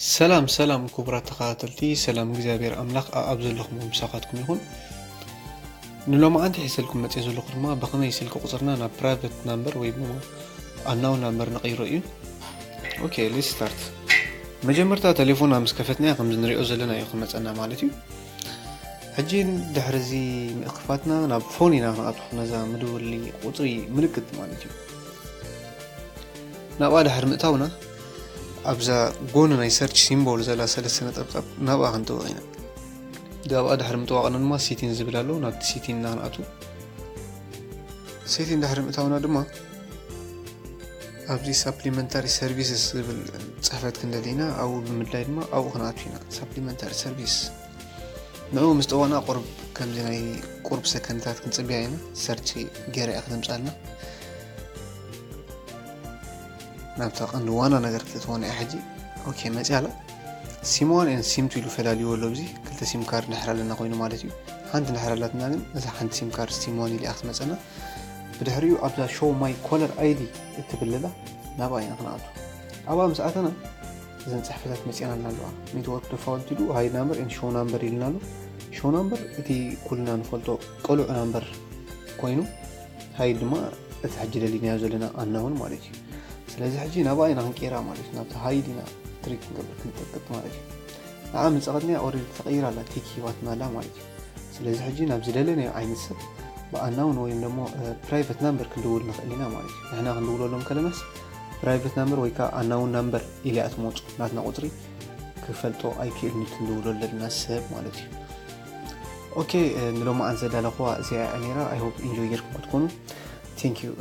ሰላም ሰላም ክቡራት ተኸታተልቲ፣ ሰላም እግዚኣብሔር ኣምላኽ ኣብ ዘለኹም ምሳኻትኩም ይኹን። ንሎማዓንቲ ሒዘልኩም መፅእ ዘለኹ ድማ ብኸመይ ስልኪ ቁፅርና ናብ private number ወይ ድማ unknown number ንቐይሮ እዩ። Okay, let's start። መጀመርታ ቴሌፎና ምስ ከፈትናያ ከምዚ ንሪኦ ዘለና እዩ ክመፀና ማለት እዩ። ሕጂ ድሕሪ እዚ ምእክፋትና ናብ ፎን ኢና ክንኣቱ፣ ነዛ ምድውሊ ቁፅሪ ምልክት ማለት እዩ። ናብኣ ድሕሪ ምእታውና ኣብዛ ጎኒ ናይ search symbol ዘላ ሰለስተ ነጠብጣብ ናብኣ ክንጥውቕ ኢና። ናብኣ ድሕሪ ምጥዋቕና ድማ setting ዝብል ኣሎ፣ ናብቲ setting ኢና ክንኣቱ። Setting ድሕሪ ምእታውና ድማ ኣብዚ supplementary services ዝብል ፅሕፈት ክንደሊ ኢና። ኣብኡ ብምድላይ ድማ ኣብኡ ክንኣቱ ኢና። Supplementary service ንዕኡ ምስ ጠወቕና ቁርብ ከምዚ ናይ ቁርብ ሰከንድታት ክንፅብያ ኢና። Search ገይራ እያ ክትምፃልና። ናብታ ቀንዲ ዋና ነገር ክትእትወና እያ ሕጂ። Okay፣ መፅያ ኣላ። sim one and sim two ኢሉ ፈላልይዎ ኣሎ። ኣብዚ ክልተ sim card ድሕር ኣለና ኮይኑ ማለት እዩ። ሓንቲ ድሕር ኣላትና፣ ግን እዛ ሓንቲ sim card sim one ኢላ እያ ክትመፀና። ብድሕሪኡ ኣብዛ show my caller I D እትብል ኣላ፣ ናብኣ ኢና ክንኣቱ። ኣብኣ ምስ ኣተና እዘን ፅሕፈታት መፅኣና ኣለዋ። Network default ኢሉ hide number and show number ኢሉና ኣሎ። Show number እቲ ኩልና ንፈልጦ ቅሉዕ number ኮይኑ፣ hide ድማ እቲ ሕጂ ደሊናዮ ዘለና unknown ማለት እዩ። ስለዚ ሕጂ ናብኣ ኢና ክንቀይራ ማለት እዩ። ናብቲ hide ኢና ትሪክ ክንገብር ክንጠቅጥ ማለት እዩ። ንዓ ምፀቐትናያ already ተቐይራ ኣላ፣ ቲክ ሂባትና ኣላ ማለት እዩ። ስለዚ ሕጂ ናብ ዝደለናዮ ዓይነት ሰብ ብ unknown ወይም ደሞ private number ክንድውል ንኽእል ኢና ማለት እዩ። ንሕና ክንድውለሎም ከለናስ private number ወይ ከዓ unknown number ኢላ እያ ትመፁ። ናትና ቁፅሪ ክፈልጦ ኣይክእልን እዩ፣ ክንድውሎ ዘለና ሰብ ማለት እዩ። Okay፣ ንሎማዓንቲ ዘዳለኹዋ እዚኣ እያ ነይራ። I hope enjoy ጌርኩም ክትኮኑ። Thank you።